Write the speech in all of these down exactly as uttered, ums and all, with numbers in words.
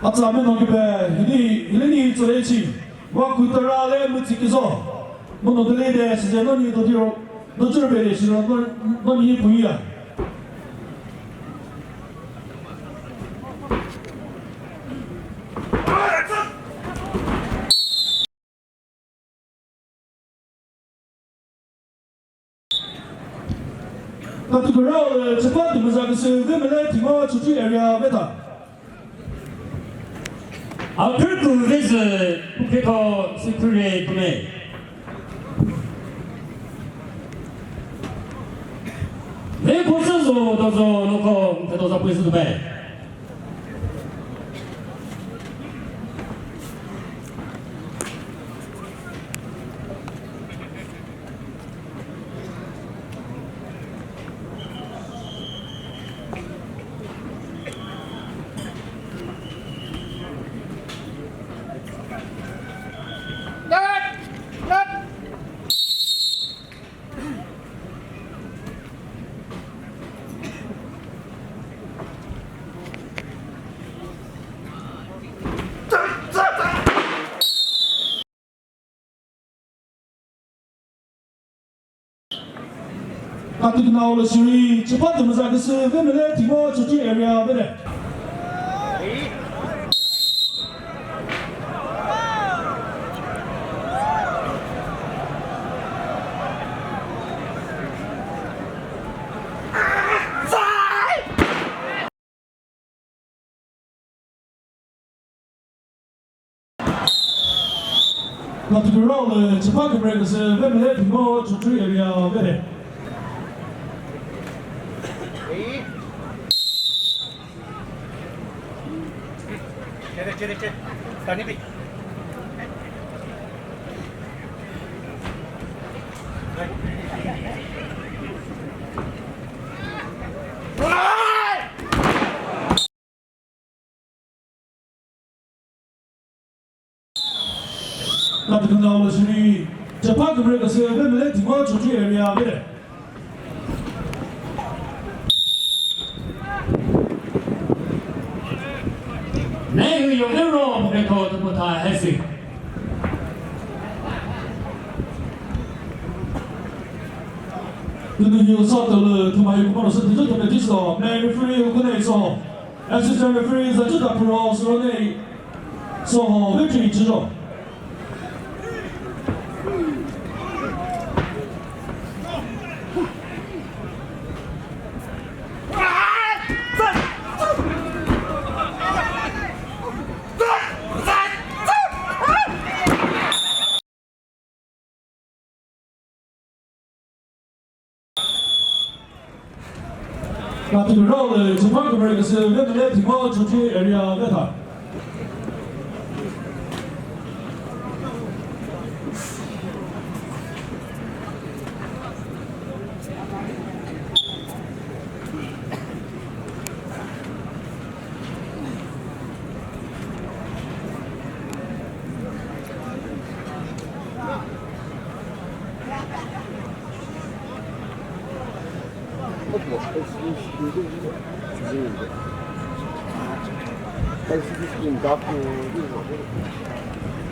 Atsa meno kipe, hili, hili ni tsore chi, wa kutara le mutsi kizo. Mono dele de, size no ni do diro, do juro be de, siro no, no ni puya. Tatukurao, eh, chepa tümüza küsü, Vemele Thimo Chokri area veta. Apür tu vizü, Pukeko Sikure Dume. Ve kusa zo, dozo, loko, mteto za pwisi dume. Katukinao lü shiri, chepa tümüza küsü, Vemele Thimo Chokri area vede. Katukurao lü chepa kümre küsü, Vemele Thimo Chokri area vede. Chere, chere, chere. Tani bi. Katukinao lü shiri, chepa kümre küsü, Vemele Thimo Chokri area vede. Nehu yo vero mo ke tho tu ta hesi. Tunu yo sa tolu, thüma yo kumaro sa tijo tome tiso, me referee yo kune so. Assistant referee za chuta puro suro ne. So, victory chujo. Katukurao lü chepa kümre küsü, Vemele Thimo Chokri area veta.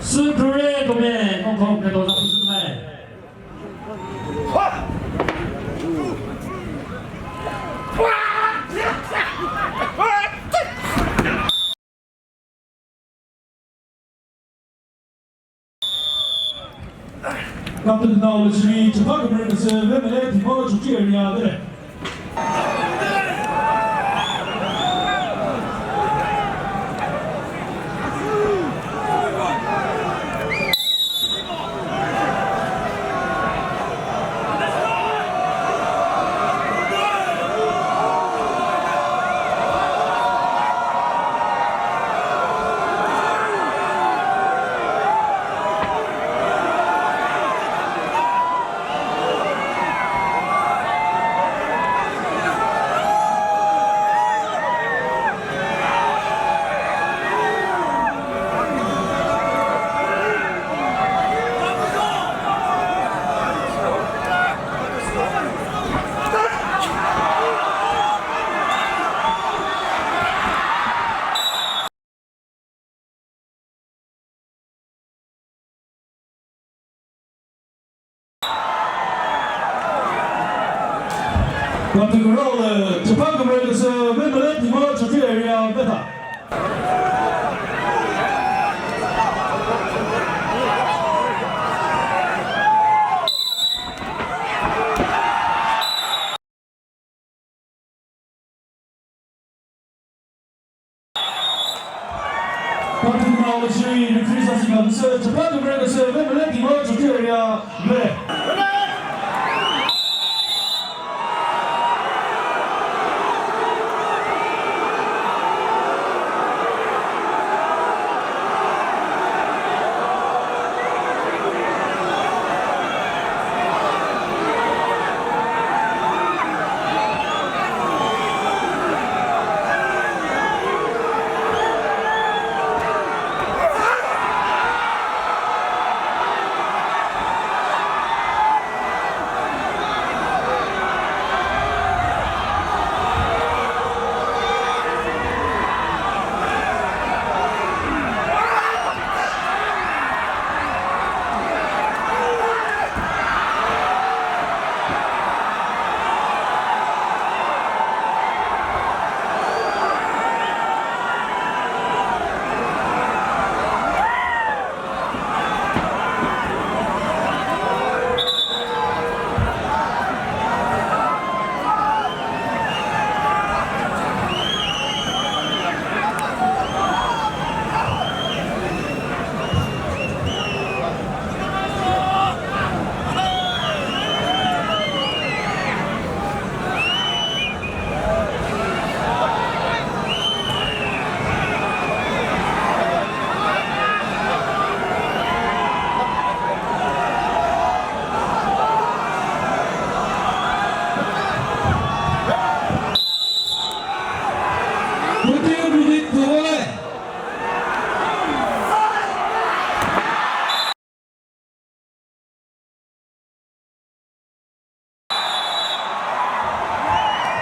Sükre kome, kongkong ke doza kusükme. Captain Nao Lechiri, chepa kümre küsü, Vemele Thimo Chokri area vede. Party now is referee Sasika Gusü, Japan America Gusü, Vemele Timo, Chokri area, Vemele.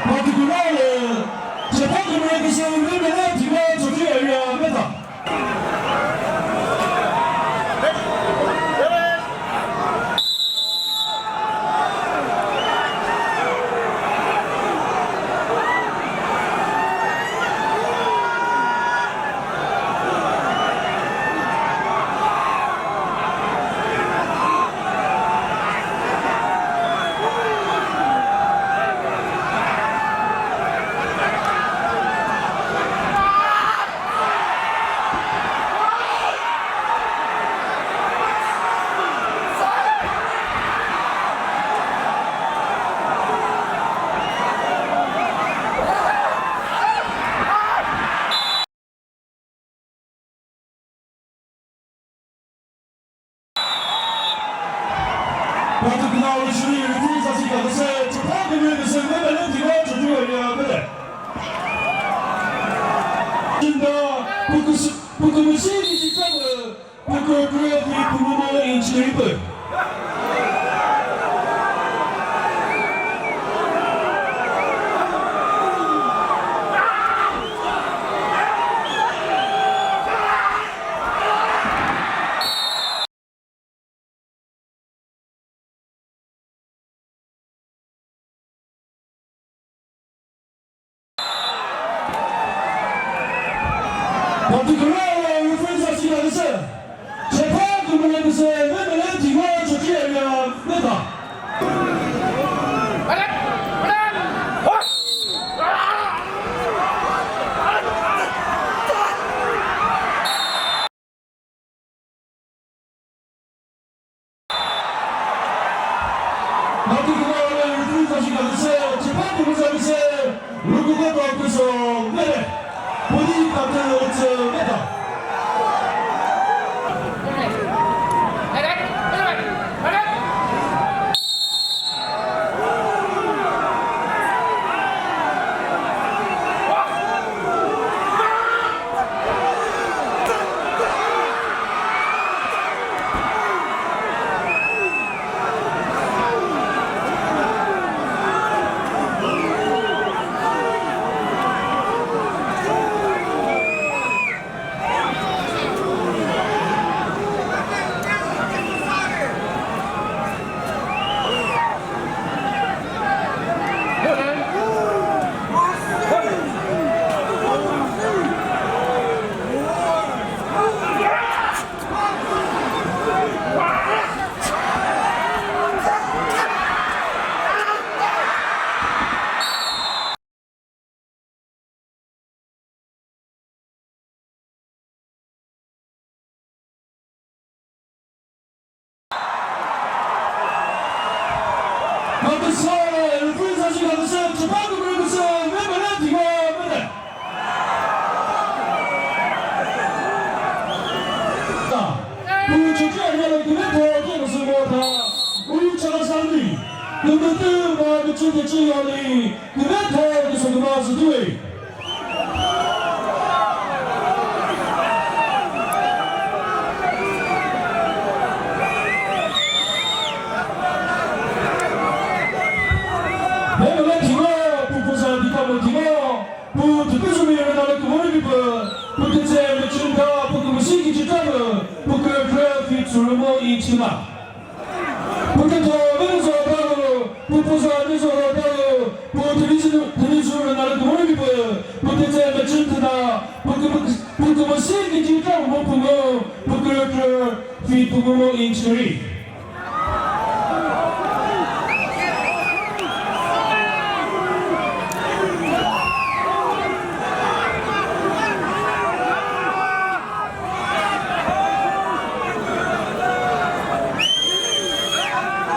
Particularly, Japan American Civil Liberty Team, Tokyo area, Meta. Particularly, referee Sasika Gusü, Japan American Civil Liberty Team, Tokyo area, Meta. Shinda, Fukushi-, Fukumishi Nishikawa, Fuku Creative Kumono in Chiripu. Particularly, referee Sasika Gusü, Japan American Civil Liberty Team, Tokyo area, Meta. Chüte chü yali, küvethe küsü küma zütüwe. Hemele thimo, pupuza dikamo thimo, pu tüpüzümi rüdale kümori bipü, pu tütse mechünta, pu kümüsi kichitame, pu kürükrü fit sürümo inchima. Pu kütho mi zo balu, pu puza mi zo balu, pu tülizu, tülizu rüna lü kümüri mi pü, pu tütse mechün tüna, pu kü, pu kümüsi kichi kra mu pu mu, pu kürükrü, fi pu mu inchüri.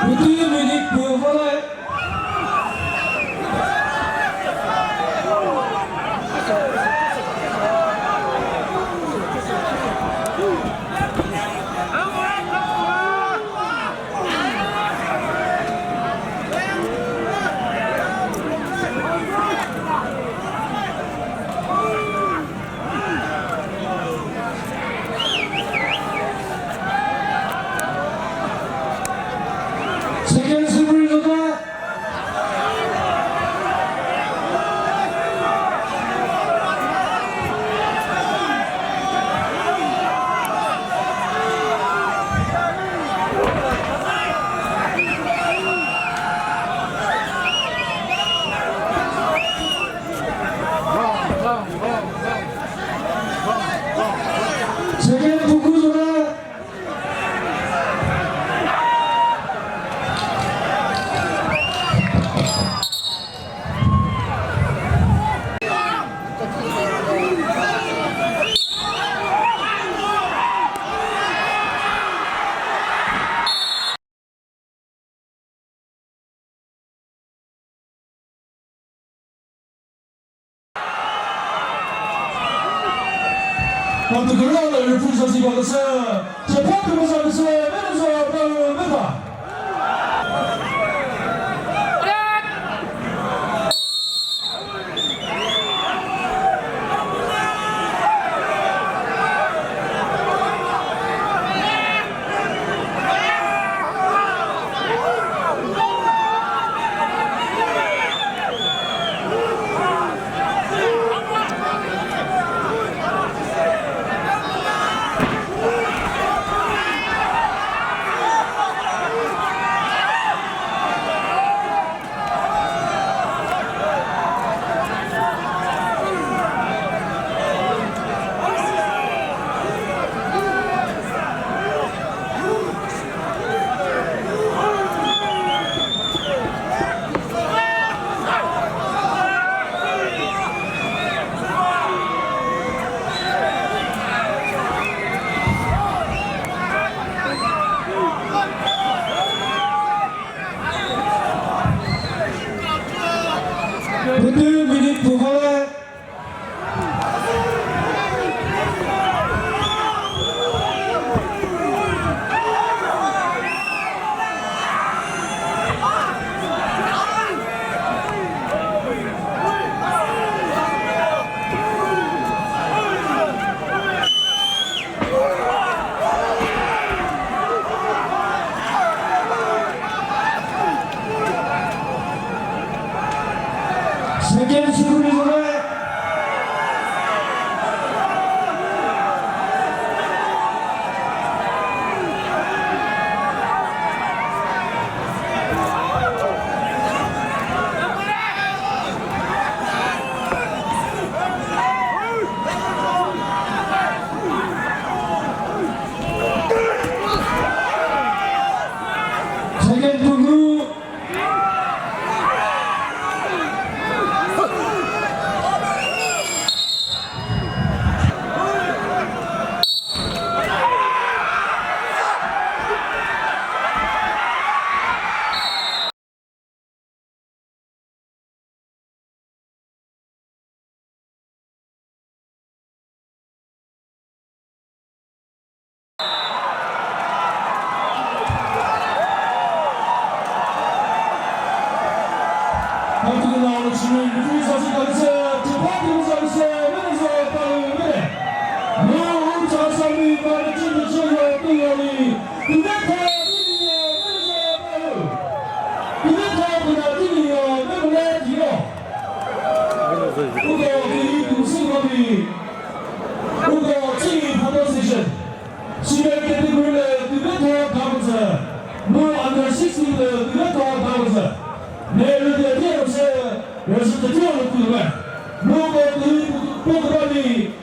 Pütü minute pü vale. Second semi result. Second puku zona. Mantükürü referee sasi bakısı, sepak kırmızı bakısı, Venezuela, Venezuela. Pütü minute püvale. Second semi result. Second puku. Senior category lü tüvetho khamüzü, mu under sixteen lü tüvetho khamüzü. Ne rüde diye se, rüzü tütüyo lü tüve. Mu ko tü, pu, pu, pu,